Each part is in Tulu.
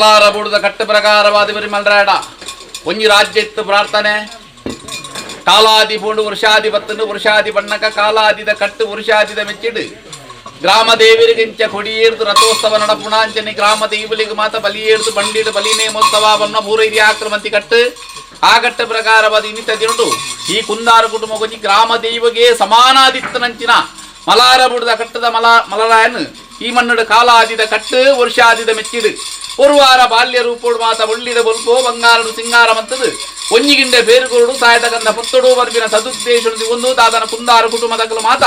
ಮಲಾರ ಬೂಡುದ ಕಟ್ಟು ಪ್ರಕಾರವಾದ ಬರಿ ಮಲ್ರಾಡ ಒಂಜಿ ರಾಜ್ಯ ಇತ್ತು ಪ್ರಾರ್ಥನೆ ಕಾಲಾದಿ ಪೂಂಡು ವೃಷಾದಿ ಬತ್ತನು ವೃಷಾದಿ ಬಣ್ಣಕ ಕಾಲಾದಿದ ಕಟ್ಟು ವೃಷಾದಿದ ಮೆಚ್ಚಿಡು ಗ್ರಾಮ ದೇವರಿಗೆ ಇಂಚ ಕೊಡಿಯೇರ್ದು ರಥೋತ್ಸವ ನಡಪುಣಾಂಚನೆ ಗ್ರಾಮ ದೇವಲಿಗೆ ಮಾತ ಬಲಿಯೇರ್ದು ಬಂಡಿಡು ಬಲಿನೇಮೋತ್ಸವ ಬನ್ನ ಪೂರೈರಿ ಆಕ್ರಮಂತಿ ಕಟ್ಟು ಆ ಕಟ್ಟ ಪ್ರಕಾರವಾದ ಇನ್ನಿತ ದಿನುಡು ಈ ಕುಂದಾರ ಕುಟುಂಬ ಕೊಂಚಿ ಗ್ರಾಮ ದೇವಗೆ ಸಮಾನಾದಿತ್ತನಂಚಿನ ಮಲಾರ ಬುಡದ ಕಟ್ಟದ ಮಲ ಮಲರಾಯನ್ ಈ ಮಣ್ಣಡು ಕಾಲಾದಿದ ಕಟ್ಟು ವರ್ಷಾದಿದ ಮೆಚ್ಚಿಡು ಒರುವಾರ ಬಾಲ್ಯ ರೂಪೋಡು ಮಾತ ಒಳ್ಳಿದ ಬೊಲ್ಪೋ ಬಂಗಾರಡು ಸಿಂಗಾರ ಮಂತದು ಒಂಜಿಗಿಂಡೆ ಬೇರುಗೋಡು ಸಾಯದ ಕಂದ ಪುತ್ತಡು ಬರ್ಬಿನ ಸದುದ್ದೇಶನು ಒಂದು ದಾದನ ಕುಂದಾರ ಕುಟುಂಬದಕಲು ಮಾತ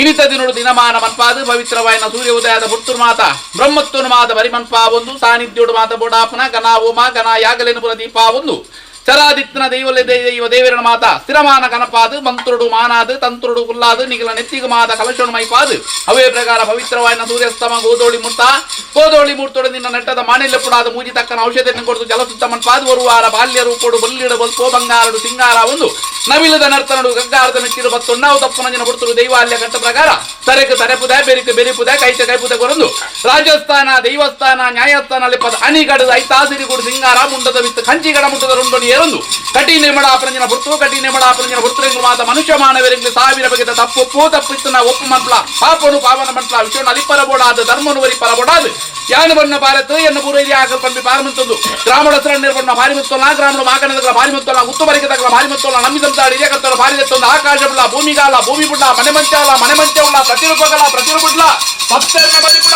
ಇನಿತ ದಿನೋಡು ದಿನಮಾನ ಮನ್ಪಾದು ಪವಿತ್ರವಾಯಿನ ಸೂರ್ಯ ಉದಯದ ಪುತ್ತುರು ಮಾತ ಬ್ರಹ್ಮತ್ವನು ಮಾತ ಬರಿಮನ್ಪಾ ಒಂದು ಸಾನ್ನಿಧ್ಯೋಡು ಮಾತ ಬೋಡಾಪನ ಗನಾ ಓಮ ಗನಾ ಯಾಗಲೇನು ಪುರ ದೀಪ ಒಂದು ಚರಾದಿತ್ನ ದೈವಲೆ ದೈವ ದೇವರನ ಮಾತ ಸ್ಥಿರಮಾನ ಕನಪಾದು ಮಂತ್ರುಡು ಮಾನಾದು ತಂತ್ರುಡು ಕುಲ್ಲಾದು ನಿಗಲ ನೆತ್ತಿಗು ಮಾತ ಕಲಶೋಣ ಮೈಪಾದು ಅವೇ ಪ್ರಕಾರ ಪವಿತ್ರವಾಯಿನ ಸೂರ್ಯಸ್ತಮ ಗೋದೋಳಿ ಮುಟ್ಟ ಗೋದೋಳಿ ಮೂರ್ತೋಡು ನಿನ್ನ ನೆಟ್ಟದ ಮಾಣಿಲ್ಯ ಪುಡಾದ ಮೂಜಿ ತಕ್ಕನ ಔಷಧಿಯನ್ನು ಕೊಡ್ತು ಜಲಸುತ್ತ ಮನ್ಪಾದು ಒರುವಾರ ಬಾಲ್ಯ ರೂಪೋಡು ಬಲ್ಲಿಡ ಬಲ್ಪೋ ಬಂಗಾರಡು ಸಿಂಗಾರ ಒಂದು ನವಿಲದ ನರ್ತನಡು ಗಗ್ಗಾರದ ಮೆಚ್ಚಿರು ಬತ್ತೊಣ್ಣಾವು ತಪ್ಪುನಂಜಿನ ಪುಡ್ತರು ದೈವಾಲ್ಯ ಕಟ್ಟ ಪ್ರಕಾರ ತರೆಕು ತರೆಪುದ ಬೆರಿಕು ಬೆರಿಪುದ ಕೈತ ಕೈಪುದ ಕೊರಂದು ರಾಜಸ್ಥಾನ ದೈವಸ್ಥಾನ ನ್ಯಾಯಸ್ಥಾನ ಲಿಪ್ಪದ ಅಣಿಗಡದ ಐತಾಸಿರಿಗೂಡು ಸಿಂಗಾರ ಮುಂಡದ ಬಿತ್ತು ಕಂಚಿಗಡ ಮುಂಡದ ರುಂಡೊನಿ ಏರೊಂದು ಕಟಿ ನಿರ್ಮಳ ಅಪರಂಜನ ಪುರ್ತು ಕಟಿ ನಿರ್ಮಳ ಅಪರಂಜನ ಪುರ್ತರೆಂಗು ಮಾತ ಮನುಷ್ಯ ಮಾನವರಿಗೆ ಸಾವಿರ ಬಗೆದ ತಪ್ಪು ತಪ್ಪಿತ್ತು ನಾ ಒಪ್ಪು ಮನ್ಪ್ಲ ಪಾಪನು ಪಾವನ ಮನ್ಪ್ಲ ವಿಶ್ವನ ಅಲಿಪ್ಪರ ಬೋಡಾದ ಧರ್ಮನು ವರಿ ಪರಬೋಡಾದ ಯಾನು ಬಣ್ಣ ಭಾರತ ಎನ್ನ ಪೂರೈರಿ ಆಗಲ್ ಪಂಪಿ ಪಾರಮಂತೊಂದು ಗ್ರಾಮದ ನಿರ್ಬಣ್ಣ ಭಾರಿ ಮುತ್ತೊಲ್ಲ ಗ್ರಾಮದ ಮಾಕನದಗಳ ಭಾರಿ ಮುತ್ತೊಲ್ಲ ಉತ್ತು ಬರಿಕದಗಳ ಭಾರಿ ಮುತ್ತೊಲ್ಲ ನಮ್ಮಿ ಸಂಸಾರ ಹಿರಿಯ ಭಾರಿ ದತ್ತೊಂದು ಆಕಾಶ ಬಿಡ್ಲ ಭೂಮಿಗಾಲ ಭೂಮಿ ಬುಡ್ಲ ಮನೆ ಮಂಚಾಲ ಮನೆ ಮಂಚ ಉಳ್ಳ ಪ್ರತಿರೂಪಗಳ ಪ್ರತಿರೂಪಡ್ಲ ಭಕ್ತರನ್ನ ಬಲಿಪುಡ.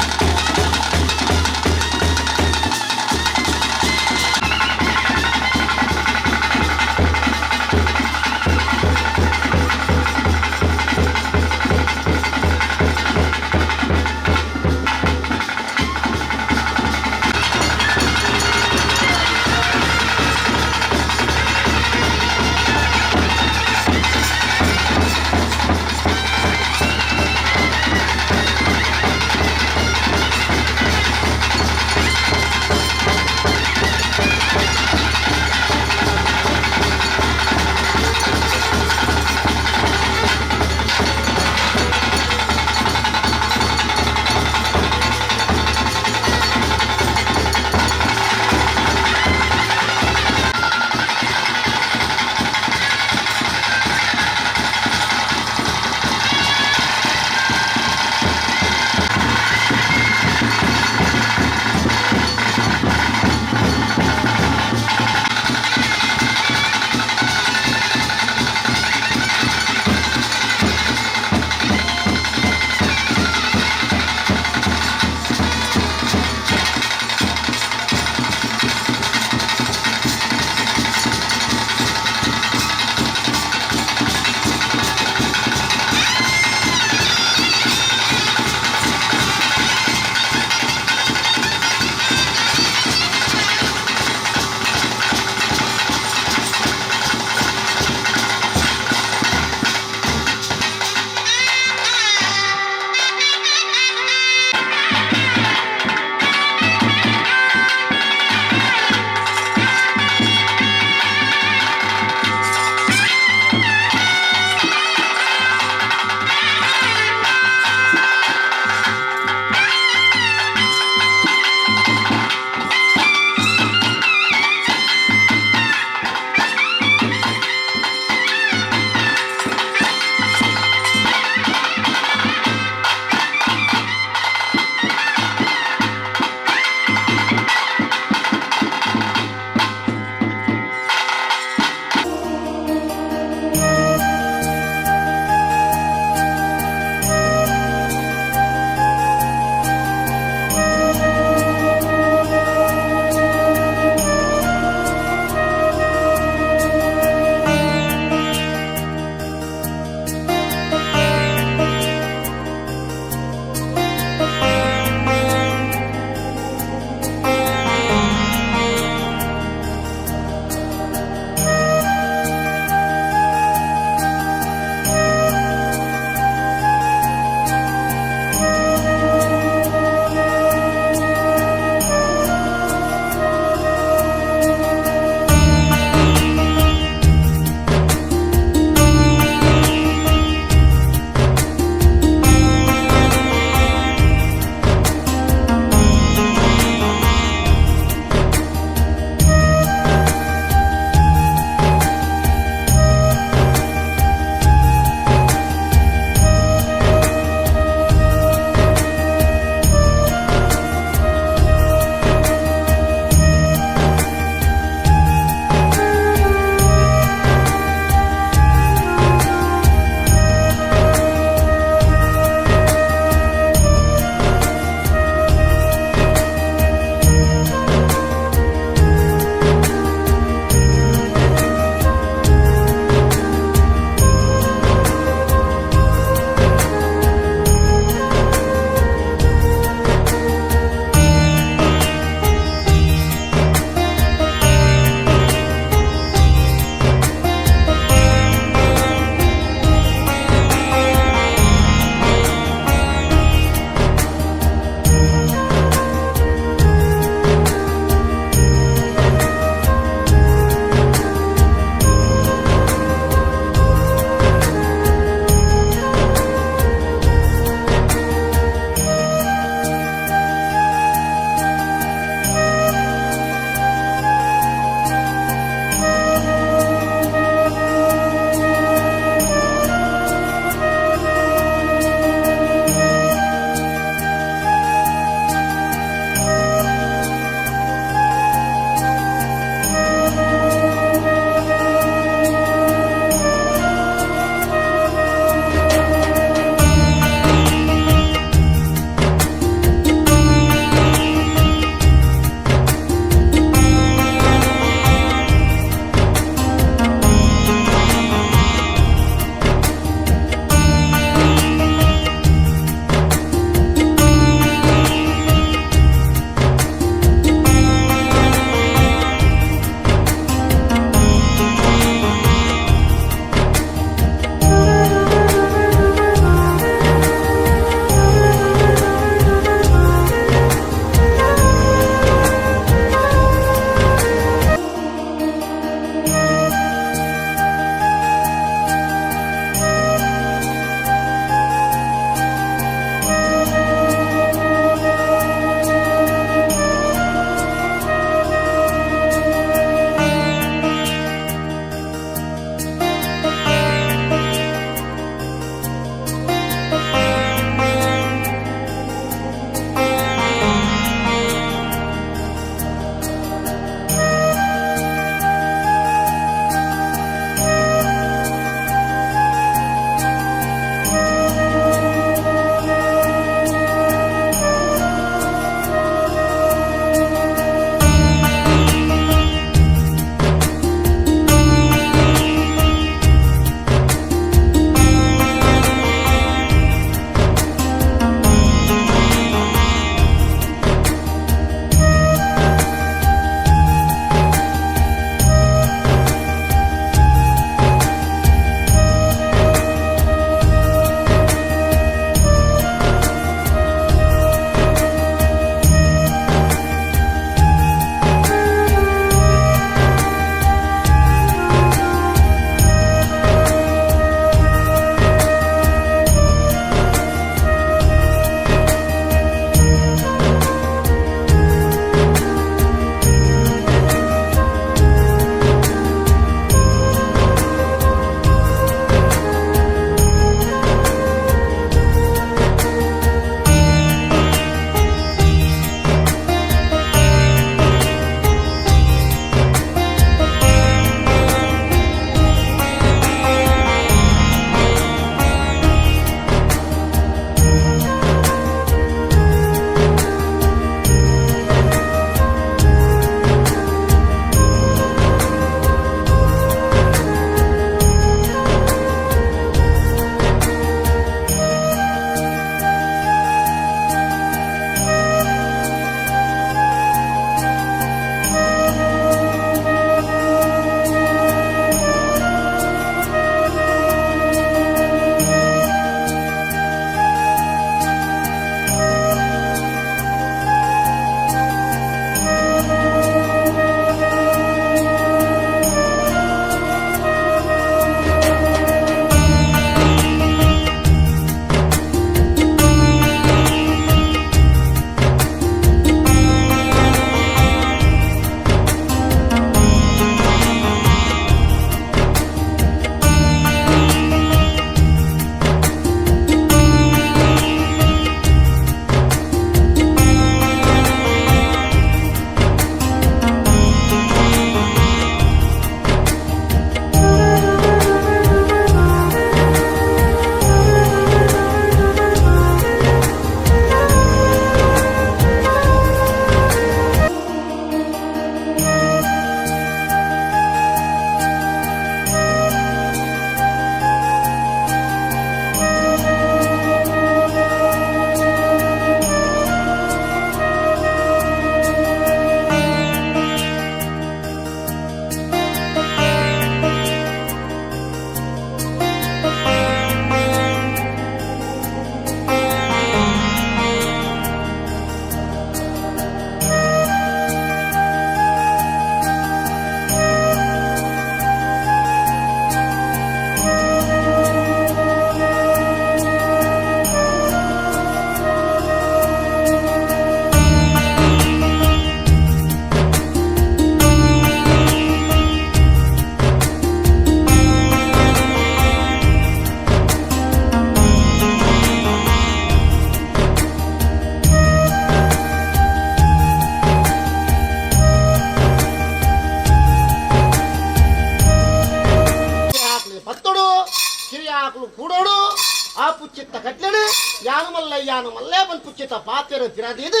ಪುಚ್ಚಿತ್ತ ಕಟ್ಲೆಡು ಯಾನು ಮಲ್ಲ ಯಾನು ಮಲ್ಲೇ ಬಂದು ಪುಚ್ಚಿತ್ತ ಪಾತ್ರೆ ಪಿರದಿದು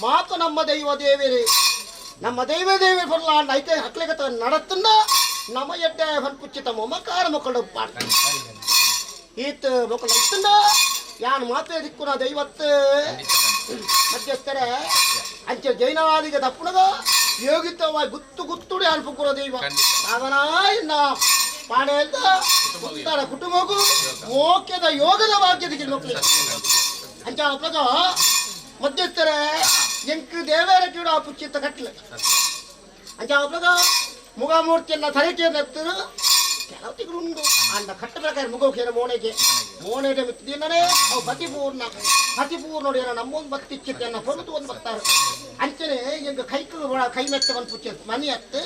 ಮಾತು ನಮ್ಮ ದೈವ ದೇವಿರಿ ನಮ್ಮ ದೈವ ದೇವಿ ಬರಲ ಐತೆ ಹಕ್ಲಿಗತ ನಡತ್ತಂದ ನಮ್ಮ ಎಡ್ಡೆ ಬಂದು ಪುಚ್ಚಿತ್ತ ಮೊಮಕಾರ ಮಕ್ಕಳು ಪಾಡ್ತಾರೆ ಈತ ಮಕ್ಕಳು ಇತ್ತಂದ ಯಾನು ಮಾತೆ ದಿಕ್ಕುನ ದೈವತ್ತು ಮಧ್ಯಸ್ಥರೇ ಅಂಚೆ ಜೈನವಾದಿಗೆ ತಪ್ಪುಣದ ಯೋಗಿತವಾಗಿ ಗುತ್ತು ಗುತ್ತುಡು ಯಾರು ಪುಕ್ಕುರ ದೈವ ಸಾಧನ ಪಾಣೆಯಿಂದ ಉತ್ತರ ಕುಟುಂಬಕ್ಕೂ ಮೋಕ್ಯದ ಯೋಗದ ಭಾಗ್ಯದ ಮಕ್ಕಳು ಅಂಚ ಅಪ್ಪಗ ಮಧ್ಯಸ್ಥರೇ ಎಂಕ್ ದೇವೇರ ಕೀಡು ಆ ಪುಚ್ಚಿತ್ತ ಕಟ್ಲೆ ಅಂಚ ಅಪ್ಪಗ ಮುಗಮೂರ್ತಿಯನ್ನ ತರಕೆ ನೆತ್ತರು ಕೆಲವು ತಿಂಗಳು ಉಂಡು ಅಂದ ಕಟ್ಟ ಪ್ರಕಾರ ಮುಗೋಕೇನ ಮೋನೆಗೆ ಮೋನೆಗೆ ಮಿತ್ತಿನೇ ಅವು ಪತಿಪೂರ್ಣ ಪತಿಪೂರ್ಣ ಏನ ನಮ್ಮೊಂದು ಭಕ್ತಿ ಇಚ್ಚಿತ್ತನ್ನ ಪೊಲುತು ಒಂದು ಬರ್ತಾರೆ ಅಂಚನೆ ಎಂಗ ಕೈಕು ಕೈ ಮೆತ್ತ ಒಂದು ಪುಚ್ಚ ಮನಿ ಅತ್ತು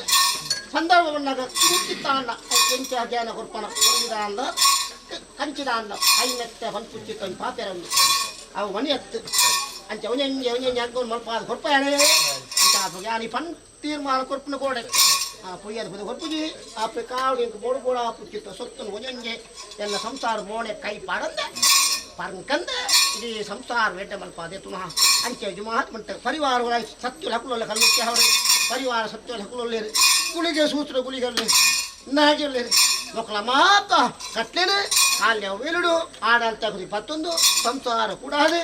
ಸಂದರ್ಭ ಬಂದಾಗ ಕುಂಚಿತ್ತ ಅನ್ನ ಕೆಂಚ ಜ್ಞಾನ ಕೊರ್ಪಣ ಒಂದಿದ ಅಂದ ಕಂಚಿದ ಅಂದ ಕೈ ಮೆತ್ತ ಒಂದು ಪುಚ್ಚಿತ್ತ ಒಂದು ಪಾತೆರ ಒಂದು ಅವು ಮನಿ ಅತ್ತು ಅಂಚೆ ಅವನೆಂಗೆ ಅವನೆಂಗೆ ಅನ್ಕೊಂಡು ಮಲ್ಪ ಕೊರ್ಪ ಅಂತ ಯಾನಿ ಪನ್ ತೀರ್ಮಾನ ಕೊರ್ಪನ ಕೋಡೆ ಆ ಪೊಯ್ಯದ ಪದ ಕೊರ್ಪುಜಿ ಆ ಕಾವಡಿ ಬೋಡು ಬೋಡ ಪುಚ್ಚಿತ್ತ ಸೊತ್ತನು ಒಂಜೊಂಜೆ ಎಲ್ಲ ಸಂಸಾರ ಮೋಣೆ ಕೈ ಪಾಡಂದ ಪರ್ಕಂದ ಇಡೀ ಸಂಸಾರ ವೆಡ್ಡ ಮಲ್ಪ ಅದೇ ತುಮಃ ಅಂಚೆ ಜುಮಾತ್ ಮಂಟ ಪರಿವಾರ ಸತ್ಯ ಹಕ್ಕುಲೊಲ್ಲ ಕಲ್ಲುತ್ತೆ ಅವರು ಪರಿವಾರ ಸತ್ಯ ಹಕ್ಕುಲೊಲ್ಲೇರು ಗುಳಿಗೆ ಸೂತ್ರ ಗುಳಿಗಲ್ಲಿ ನಾಗಿರ್ಲೇರು ಮಕ್ಕಳ ಮಾತ ಕಟ್ಲೇನೆ ಕಾಲ್ಯ ವೇಲುಡು ಆಡಂತ ಪತ್ತೊಂದು ಸಂಸಾರ ಕೂಡ ಅದೇ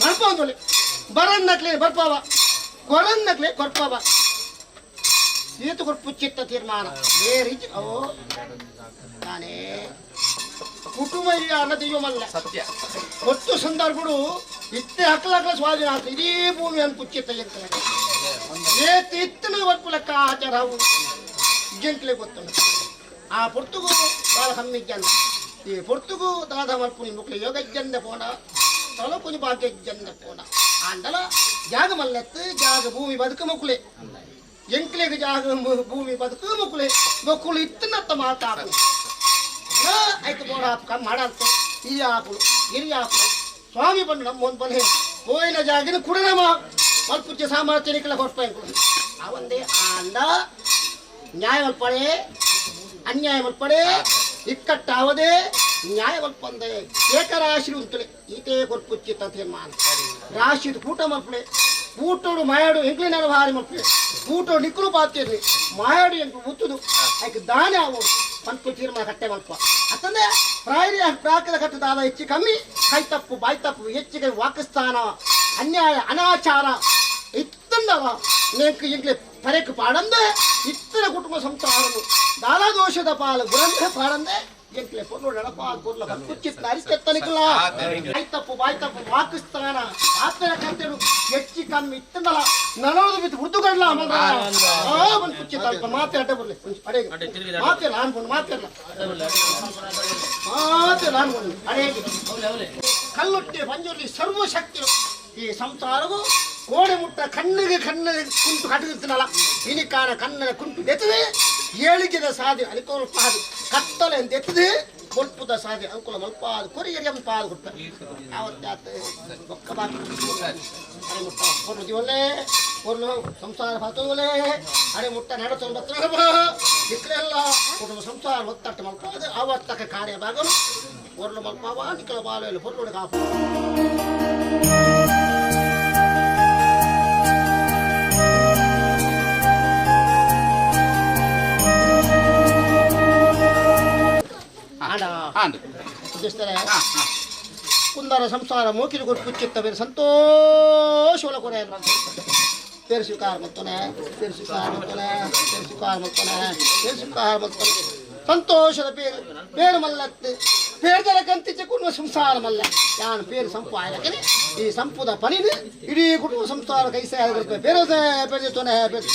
ಮಲ್ಪೊಂದೊಲಿ ಬರನ್ನಕ್ಲೆ ಬರ್ಪಾವ ಕೊರನ್ನಕ್ಲೆ ಕೊರ್ಪಾವ ಈತ ಪುಚ್ಚಿತ್ತ ತೀರ್ಮಾನ ಬೇರೆ ಓ ನಾನೇ ಕುಟುಂಬ ಇಲ್ಲ ಅನ್ನದೀವಮಲ್ಲ ಸತ್ಯ ಒಟ್ಟು ಸಂದರ್ಭಡು ಇತ್ತೆ ಹಕ್ಕಲಾಕಲ ಸ್ವಾಧೀನ ಆತು ಇಡೀ ಭೂಮಿ ಅನ್ ಪುಚ್ಚಿತ್ತ ಎಂತಲ ಏತ್ ಇತ್ತನ ವರ್ಪುಲಕ್ಕ ಆಚಾರವು ಜಂಕ್ಲೆ ಗೊತ್ತುಂಡು ಆ ಪೊರ್ತುಗು ಬಾಳ ಕಮ್ಮಿಜ್ಜಂದ ಈ ಪೊರ್ತುಗು ದಾದ ಮಲ್ಪುನಿ ಮುಕ್ಲೆ ಯೋಗಜ್ಜಂದ ಪೋಣ ತಲಪುನಿ ಭಾಗ್ಯಜ್ಜಂದ ಪೋಣ ಆಂಡಲ ಜಾಗ ಮಲ್ಲತ್ತು ಜಾಗ ಭೂಮಿ ಬದುಕು ಮುಕ್ಲೆ ಎಂಕ್ಲೆಗ್ ಜಾಗ ಭೂಮಿ ಬದುಕು ಮುಕ್ಲೆ ಮಕ್ಕಳು ಇತ್ತನತ್ತ ಮಾತಾಕು ಆಯ್ತು ಬೋಡ ಕಮ್ ಮಾಡಂತೆ ಈ ಆಕುಳು ಹಿರಿಯ ಆಕುಳು ಸ್ವಾಮಿ ಬಂದು ನಮ್ಮ ಒಂದು ಬಲೆ ಹೋಯಿನ ಜಾಗಿನ ಕುಡನಮ ಮಲ್ಪುಚ್ಚೆ ಸಾಮರ್ಥ್ಯ ನಿಕ್ಕಲ ಕೊರ್ಪ ಅವಂದೇ ಆಂಡ ನ್ಯಾಯ ಮಲ್ಪಡೆ ಅನ್ಯಾಯ ಮಲ್ಪಡೆ ಇಕ್ಕಟ್ಟಾವದೆ ನ್ಯಾಯ ಮಲ್ಪಂದೆ ಏಕರಾಶಿ ಉಂತುಲೆ ಈತೇ ಕೊರ್ಪುಚ್ಚಿತ್ತ ತೀರ್ಮಾನ ರಾಶಿದು ಕೂಟ ಮಲ್ಪಡೆ ಕೂಟೋಡು ಮಾಯಾಡು ಎಂಕ್ಲಿನ ಭಾರಿ ಮಲ್ಪಡೆ ಕೂಟೋಡು ನಿಕ್ಕಲು ಪಾತಿರ್ಲಿ ಮಾಯಾಡು ಎಂಕ್ಲು ಮುತ್ತುದು ಐಕ್ ದಾನೆ ಆವೋಡು ಪಂಪು ತೀರ್ಮಾನ ಕಟ್ಟೆ ಮಲ್ಪ ಅತಂದೆ ಪ್ರಾಯರಿ ಪ್ರಾಕದ ಕಟ್ಟದಾದ ಹೆಚ್ಚು ಕಮ್ಮಿ ಕೈ ತಪ್ಪು ಬಾಯಿ ತಪ್ಪು ಹೆಚ್ಚಿಗೆ ವಾಕಸ್ಥಾನ ಅನ್ಯಾಯ ಅನಾಚಾರ ಇತ್ತಂದವ ನೆಂಕ್ ಎಂಕ್ಲೆ ಪರೆಕ್ ಪಾಡಂದೆ ಇತ್ತರ ಕುಟುಂಬ ಸಂಸಾರನು ದಾಲಾದೋಷದ ಪಾಲು ಗುರಂದೆ ಪಾಡಂದೆ ಎಂಕ್ಲೆ ಪೊರ್ಲು ನಡಪ ಕೊರ್ಲ ಕುಚ್ಚಿತ್ ನರಿಕೆತ್ತನಿಕಲ ಬಾಯಿ ತಪ್ಪು ಬಾಯಿ ತಪ್ಪು ವಾಕಸ್ಥಾನ ಆತರ ಕಟ್ಟೆಡು ಹೆಚ್ಚು ಕಮ್ಮಿ ಇತ್ತಂದಲ ನನೋದು ಬಿತ್ತು ಉರ್ದುಗಡ್ಲ ಆ ಬಂದು ಕುಚ್ಚಿತ್ತ ಅಲ್ಪ ಮಾತೆ ಅಡ್ಡ ಬರ್ಲಿ ಅಡೆಗೆ ಮಾತೆ ಅನ್ಕೊಂಡು ಮಾತಿರಲ್ಲ ಮಾತೆ ಅನ್ಕೊಂಡು ಅಡೆಗೆ ಕಲ್ಲುಟ್ಟಿ ಪಂಜುರ್ಲಿ ಸರ್ವಶಕ್ತಿರು ಈ ಸಂಸಾರವು ಕೋಡೆ ಮುಟ್ಟ ಕಣ್ಣಿಗೆ ಕಣ್ಣಿಗೆ ಕುಂಟು ಕಟ್ಟಿರ್ತೀನಲ್ಲ ಇನಿಕಾನ ಕಣ್ಣನ ಕುಂಟು ನೆತ್ತದೆ ಏಳಿಗೆದ ಸಾಧಿ ಅನುಕೂಲ ಪಾದು ಕತ್ತಲೆ ಎಂದೆತ್ತದೆ ಕೊಲ್ಪುದ ಸಾಧಿ ಅನುಕೂಲ ಮಲ್ಪಾದು ಕೊರಿಯರಿ ಪಾದು ಕೊಟ್ಟ ಯಾವತ್ತಾತ ಬೊಕ್ಕ ಬಾಕಿ ಅರೆ ಮುಟ್ಟ ಕೊರ್ಲು ದಿವಲ್ಲೇ ಕೊರ್ಲು ಸಂಸಾರ ಪಾತೋಲೆ ಅರೆ ಮುಟ್ಟ ನಡತೊಂದು ಬತ್ತನಪ್ಪ ಇಕ್ಕಲೆಲ್ಲ ಕುಟುಂಬ ಸಂಸಾರ ಒತ್ತಟ್ಟು ಮಲ್ಪಾದು ಆವತ್ತಕ ಕಾರ್ಯ ಭಾಗನು ಕೊರ್ಲು ಮಲ್ಪಾವ ನಿಕ್ಕಲ ಬಾಲೆಲ್ಲ ಪೊರ್ಲು ಕಾಪು ಆಡ ಆಂಡ್ ಉದ್ದೇಶಿಸ್ತಾರೆ ಹಾ ಹಾ ಕುಂದರ ಸಂಸಾರ ಮೋಕಿಲು ಕೊಟ್ಟು ಕುಚ್ಚಿತ್ತ ಬೇರೆ ಸಂತೋಷ ಕೊರೆ పేరు స్వీకారం మొత్తనే పేరు స్వీకారం మొత్తనే పేరు స్వీకారం మొత్తనే పేరు స్వీకారం మొత్తనే ಸಂತೋಷದ ಪೇರು ಪೇರು ಮಲ್ಲತ್ತು ಪೇರ್ದರ ಕಂತಿಚ್ಚ ಕುಟುಂಬ ಸಂಸಾರ ಮಲ್ಲ ಯಾನು ಪೇರು ಸಂಪು ಆಯ್ಲಕನೆ ಈ ಸಂಪುದ ಪನಿನ ಇಡೀ ಕುಟುಂಬ ಸಂಸಾರ ಕೈಸೆ ಪೇರು ಪೇರು ತೊನೆ ಪೇರು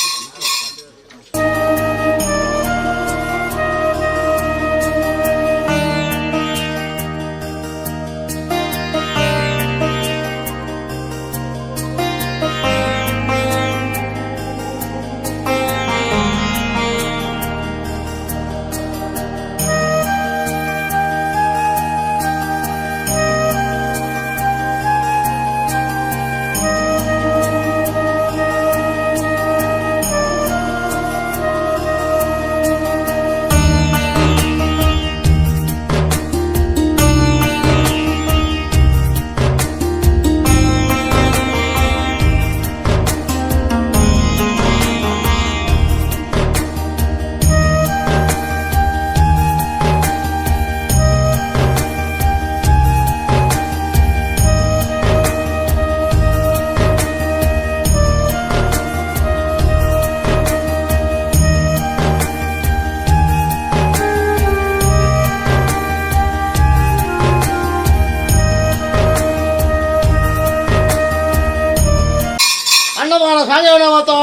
ಅನ್ನದಾನ ಸಾಂಗೇವನ ಮಾತೋ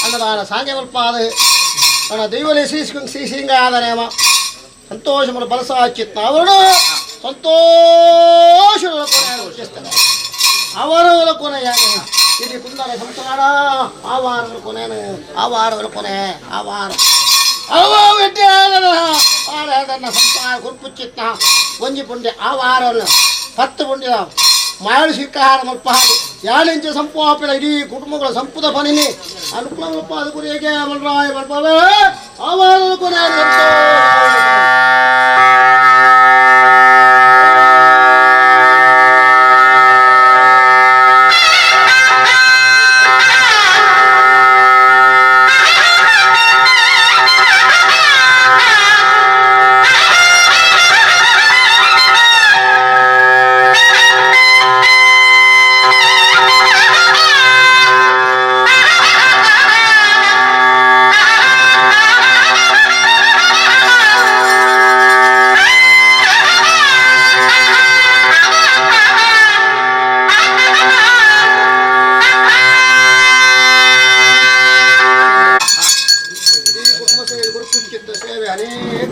ಅನ್ನದಾನ ಸಾಂಗೇವಲ್ಪಾದ ನನ್ನ ದೈವಲೇ ಶ್ರೀ ಶ್ರೀ ಶ್ರೀಂಗಾದನೇಮ ಸಂತೋಷమును బలసాచిత్త ಅವరుడు ಸಂತೋಷ ಅವರ ಕೊನೆಯ ಇಲ್ಲಿ ಕುಂದರ ಸಂಸಾರ ಆವಾರ ಕೊನೆ ಆವಾರ ಕೊನೆ ಆವಾರ ಸಂಸಾರ ಗುರುಪುಚ್ಚಿತ್ತ ಒಂಜಿ ಪುಂಡೆ ಆವಾರ 10 ಪುಂಡೆ ಮಾಯಳು ಸಿಕ್ಕಾರ ಮಲ್ಪ ಯಾಳಿಂಚ ಸಂಪಾಪಿನ ಇಡೀ ಕುಟುಂಬಗಳ ಸಂಪುದ ಪನಿನಿ ಅನುಕೂಲ ಮಲ್ಪ ಅದು ಕುರಿಯಗೆ ಮಲ್ರಾಯ ಮಲ್ಪವೇ ಆವಾರ ಕೊನೆ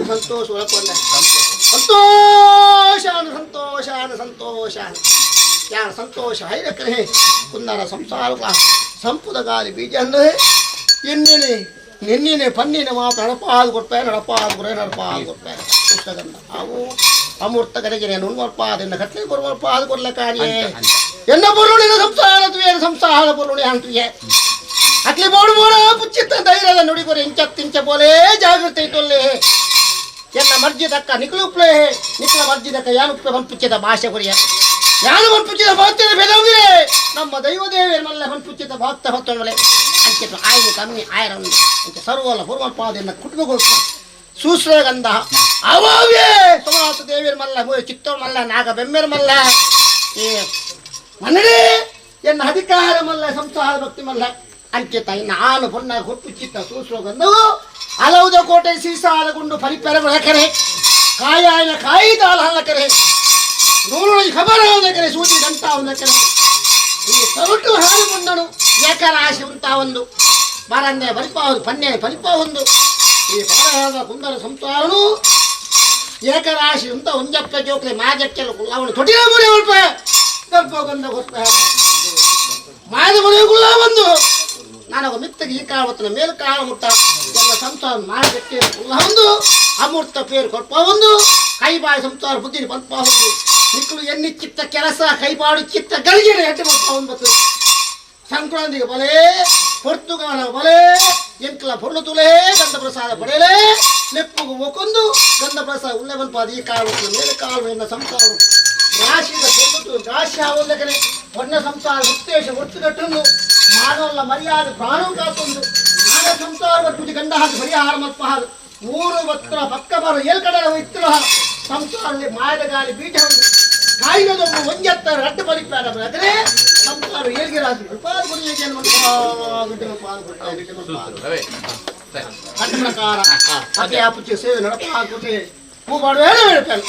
ಸಂತೋಷ ಒಳಕೊಂಡೆ ಸಂತೋಷ ಸಂತೋಷ ಸಂತೋಷ ಯಾರ ಸಂತೋಷ ಹೈರಕರೆ ಕುಂದರ ಸಂಸಾರ ಸಂಪುದ ಗಾಲಿ ಬೀಜ ಅಂದರೆ ಎನ್ನೇನೆ ನಿನ್ನೇನೆ ಪನ್ನೇನೆ ಮಾತು ನಡಪಾದು ಕೊಡ್ಪೆ ನಡಪಾದು ಕೊರೆ ನಡಪಾದು ಕೊಡ್ಪೆ ಪುಸ್ತಕಂದ ಅವು ಅಮೂರ್ತ ಕರೆಗೆ ನುಣ್ಮಲ್ಪಾದ ಕಟ್ಲೆ ಕೊರ್ಮಲ್ಪಾದು ಕೊಡ್ಲಕ್ಕಾರಿಯೇ ಎನ್ನ ಪೊರುಳಿನ ಸಂಸಾರ ತುಯೇ ಸಂಸಾರ ಪೊರುಳಿ ಅಂತುಯೇ ಅಟ್ಲಿ ಬೋಡು ಬೋಡ ಪುಚ್ಚಿತ್ತ ಧೈರ್ಯದ ನುಡಿ ಕೊರೆ ಇಂಚ ತಿಂಚ ಬೋಲೇ ಜಾಗೃತಿ ತೊಲ್ಲೆ ಎಲ್ಲ ಮರ್ಜಿ ತಕ್ಕ ನಿಕ್ಲುಪ್ಲೇ ನಿಕ್ಲ ಮರ್ಜಿ ತಕ್ಕ ಯಾನು ಪುಚ್ಚಿದ ಭಾಷೆ ಕೊರಿಯ ಯಾನು ಪುಚ್ಚಿದ ಭಕ್ತಿಯ ಬೆದವುಗೆ ನಮ್ಮ ದೈವದೇವಿಯರ ಮಲ್ಲ ಪುಚ್ಚಿದ ಭಕ್ತ ಭಕ್ತನೊಲೆ ಅಂಚಿತ ಆಯ್ದು ಕಮ್ಮಿ ಆಯರನ್ನು ಅಂಚೆ ಸರ್ವಲ್ಲ ಪೂರ್ವಲ್ಪಾದೆನ್ನ ಕುಟುಂಬ ಸೂಸ್ರಗಂಧ ಅವಾವೇ ಸೋಮನಾಥ ದೇವಿಯರ ಮಲ್ಲ ಚಿತ್ತೋರ್ ಮಲ್ಲ ನಾಗ ಬೆಮ್ಮೆರ ಮಲ್ಲ ಏ ಮನ್ನಡೇ ಎನ್ನ ಅಧಿಕಾರ ಮಲ್ಲ ಸಂಸಾರ ಭಕ್ತಿ ಮಲ್ಲ ಅಂಚಿತ ಇನ್ನು ಆನು ಪೊನ್ನ ಕೊಟ್ಟು ಚಿತ್ತ ಸೂಸ್ರಗಂಧವು ಅಲೌದ ಕೋಟೆ ಸೀಸಾಲ ಗುಂಡು ಫಲಿಪೆರಗಳು ಕರೆ ಕಾಯಾಯನ ಕಾಯಿ ದಾಲ ಹಲ್ಲಕರೆ ನೂರು ಖಬರ ಕರೆ ಸೂಜಿ ಗಂಟ ಕರೆ ಈ ಸೊರಟು ಹಾಳುಗೊಂಡನು ಏಕರಾಶಿ ಉಂಟ ಒಂದು ಬರನ್ನೇ ಬಲಿಪಾವುದು ಪನ್ನೆ ಫಲಿಪ ಒಂದು ಈ ಪಾರಹಾದ ಕುಂದರ ಸಂಸಾರನು ಏಕರಾಶಿ ಉಂಟ ಒಂಜಪ್ಪ ಜೋಕ್ಲೆ ಮಾಜಕ್ಕೆಲ್ಲ ಕುಲ್ಲವನು ತೊಟಿಯ ಮುರಿ ಉಲ್ಪ ಗರ್ಭ ಗಂಧ ಗೊತ್ತ ಮಾಯದ ಮುರಿ ಕುಲ್ಲ ಬಂದು ನನಗೆ ಮಿತ್ತಗೆ ಈ ಕಾಲವತ್ತನ ಮೇಲ್ ಕಾಲ ಮುಟ್ಟ ಎಲ್ಲ ಸಂಸಾರ ಮಾಜಕ್ಕೆ ಕುಲ್ಲ ಒಂದು ಅಮೂರ್ತ ಪೇರು ಕೊಲ್ಪ ಒಂದು ಕೈ ಬಾಯಿ ಸಂಸಾರ ಬುದ್ಧಿ ಪಲ್ಪ ಒಂದು ನಿಕ್ಕಲು ಎಣ್ಣೆ ಚಿತ್ತ ಕೆಲಸ ಕೈಪಾಡು ಚಿತ್ತ ಗಳಿಗೆ ಎಟ್ಟು ಬರ್ತಾ ಒಂದು ಸಂಕ್ರಾಂತಿಗೆ ಬಲೆ ಪೊರ್ತುಗಾಲ ಬಲೆ ಎಂಕ್ಲ ಪೊರ್ಲು ತುಲೇ ಗಂಧ ಪ್ರಸಾದ ಪಡೆಯಲೇ ನೆಪ್ಪುಗು ಒಕ್ಕೊಂದು ಗಂಧ ಪ್ರಸಾದ ಉಳ್ಳೆ ಬನ್ಪಾದ ಈ ಕಾಲು ಮೇಲೆ ಕಾಲು ಎನ್ನ ಸಂಸಾರ ರಾಶಿದ ಪೊರ್ಲು ರಾಶಿ ಆವಲ್ಲಕನೆ ಹೊನ್ನ ಸಂಸಾರ ಉತ್ತೇಶ ಒಟ್ಟುಗಟ್ಟನ್ನು ಮಾನವಲ್ಲ ಮರ್ಯಾದೆ ಪ್ರಾಣವು ಕಾತೊಂದು ನಾಡ ಸಂಸಾರ ಪೂಜೆ ಗಂಡ ಹಾಕಿ ಪರಿಹಾರ ಮತ್ಪಹಾರು ಮೂರು ಬತ್ರ ಪಕ್ಕ ಬರ ಏಳ್ ಕಡೆ ಇತ್ತು ಸಂಸಾರಲ್ಲಿ ಮಾಯದ ಗಾಳಿ ಬೀಜ ಒಂದು ಕಾಯಿನದೊಬ್ಬ ಒಂಜತ್ತರ ರಡ್ಡು ಬಲಿಪಾದ ಆದರೆ ಸಂಸಾರ ಏಳ್ಗೆ ರಾಶಿ ಪ್ರಕಾರ ಅದೇ ಆಪುಚೆ ಸೇವೆ ನಡಪ ಹಾಕುತ್ತೆ ಹೂ ಮಾಡುವ ಹೇಳ್ತೇನೆ.